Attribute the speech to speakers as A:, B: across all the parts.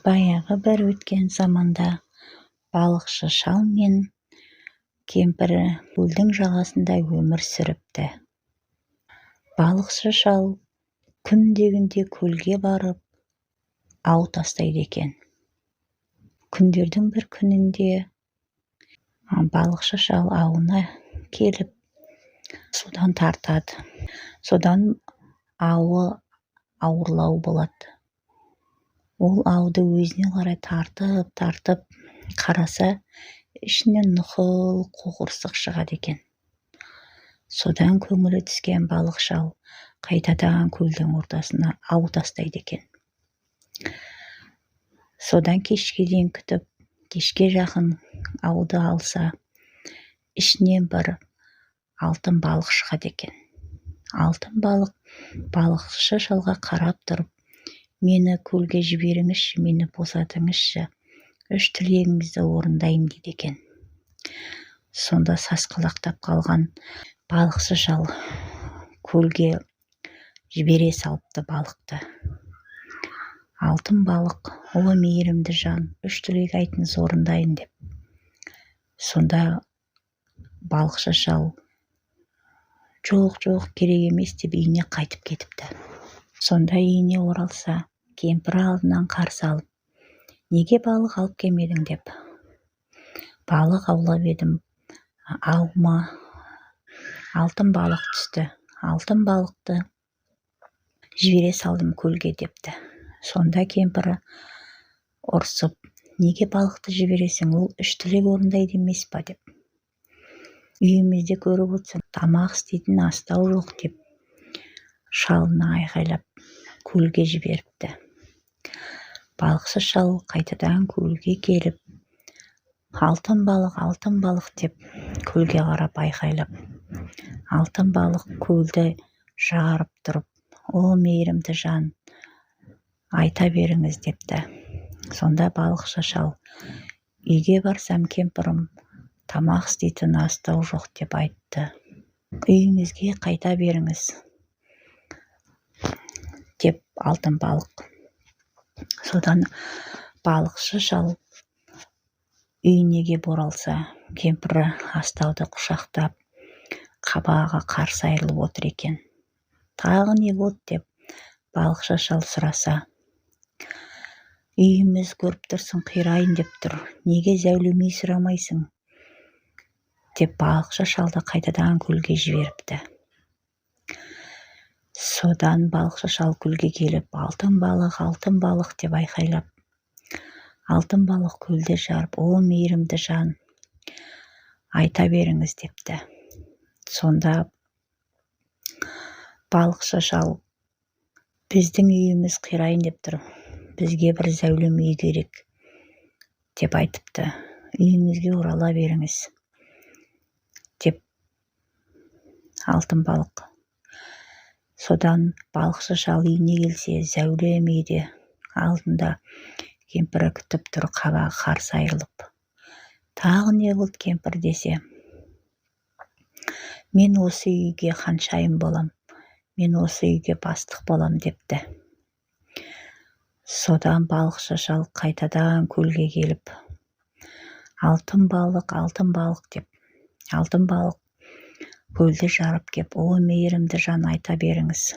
A: Баяғы бір өткен заманда балықшы шал мен кемпірі көлдің жағасында өмір сүріпті. Балықшы шал күнде-күнде көлге барып ау тастайды екен. Күндердің бір күнінде балықшы шал ауына келіп судан тартады. Содан ауы ауырлау болады. Ол ауды өзіне қарай тартып-тартып қараса, ішінен нұқыл қоқырсық шығады екен. Содан көңілі түскен балық шал қайтадан көлдің ортасына ау тастайды екен. Содан кешке дейін күтіп, кешке жақын ауды алса, ішінен бір алтын балық шығады екен. Алтын балық балықшы шалға қарап тұрып, мені көлге жіберіңізші, мені босатыңызшы, үш тілегіңізді орындайын дейді екен. Сонда сасқалақтап қалған балықшы шал көлге жібере салыпты балықты. Алтын балық: «О, мейірімді жан, үш тілек айтыңыз, орындайын», – деп. Сонда балықшы шал: «Жоқ, жоқ, керек емес», – деп үйіне қайтып кетіпті. Сонда үйіне оралса, кемпірі алдынан қарсы алып: «Неге балық алып келмедің?» – деп. «Балық аулап едім, ауыма алтын балық түсті, алтын балықты жібере салдым көлге», – депті. Сонда кемпірі ұрсып: «Неге балықты жібересің, ол үш тілек орындайды емес па?» – деп. «Үйімізде көріп отырсың, тамақ істейтін астау жоқ», – деп шалына айқайлап көлге жіберіпті. Балықшы шал қайтадан көлге келіп, «Алтын балық, алтын балық!» деп көлге қарап айқайлап, алтын балық көлді жарып тұрып: «О, мейірімді жан, айта беріңіз», – депті. Сонда балықшы шал: «Үйге барсам, кемпірім тамақ істейтін астау жоқ деп айтты, үйіңізге қайта беріңіз», – деп алтын балық. Содан балықшы шал үйіне кеп оралса, кемпірі астауды құшақтап, қабағы қарс айырылып отыр екен. «Тағы не болды?» – деп балықшы шал сұраса, «Үйіміз, көріп тұрсың, қирайын деп тұр, неге зәулім үй сұрамайсың?» – деп балықшы шалды қайтадан көлге жіберіпті. Содан балықшы шал көлге келіп, «Алтын балық, алтын балық!» деп айқайлап, алтын балық көлді жарып: «О, мейірімді жан, айта беріңіз», – депті. Сонда балықшы шал: «Біздің үйіміз қирайын деп тұр, бізге бір зәулім үй керек», – деп айтыпты. «Үйіңізге орала беріңіз», – деп алтын балық. Содан балықшы шал үйіне келсе, зәулім үйде алдында кемпірі күтіп тұр, қабағы қарс айырылып. «Тағы не болды, кемпір?» – десе, «Мен осы үйге ханшайым болам, мен осы үйге бастық болам», – депті. Содан балықшы шал қайтадан көлге келіп, «Алтын балық, алтын балық!» деп, алтын балық көлді жарып кеп: «О, мейірімді жан, айта беріңіз».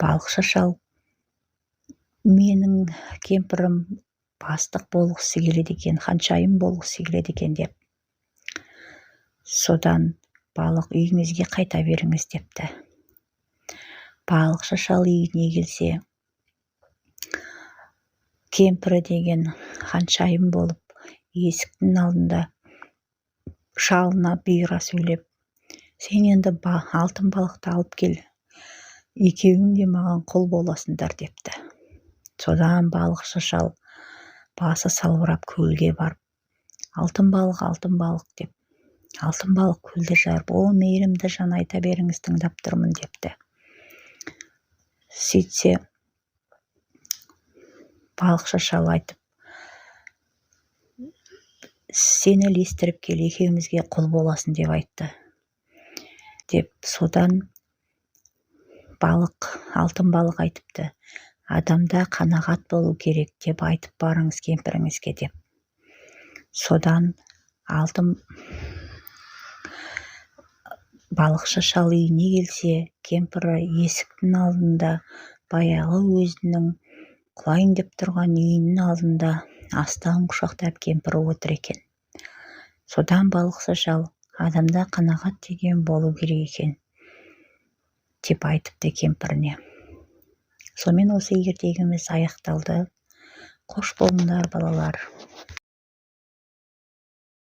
A: Балықшы шал: «Менің кемпірім бастық болғысы келеді екен, ханшайым болғысы келеді екен», – деп. Содан балық: «Үйіңізге қайта беріңіз», – депті. Балықшы шал үйіне келсе, кемпірі деген ханшайым болып, есіктің алдында шалына бұйыра сөйлеп: «Сен енді алтын балықты алып кел, екеуің де маған құл боласыңдар», – депті. Содан балықшы шал басы салбырап көлге барып, «Алтын балық, алтын балық!» деп, алтын балық көлді жарып: «О, мейірімді жан, айта беріңіз, тыңдап тұрмын», – депті. Сөйтсе, балықшы шал айтып: «Сені ілестіріп кел, екеумізге құл боласың деп айтты», – деп. Содан балық, алтын балық айтыпты: Адамда қанағат болу керек деп айтып барыңыз кемпіріңізге деп. Содан алтын балықшы шал үйіне келсе, кемпірі есіктің алдында, баяғы өзінің құлайын деп тұрған үйінің алдында астан құшақтап кемпірі отыр екен. Содан балықшы шал: «Адамда қанағат деген болу керек екен», – деп айтыпты кемпіріне. Сонымен, осы ертегіміз аяқталды. Қош болыңдар, балалар.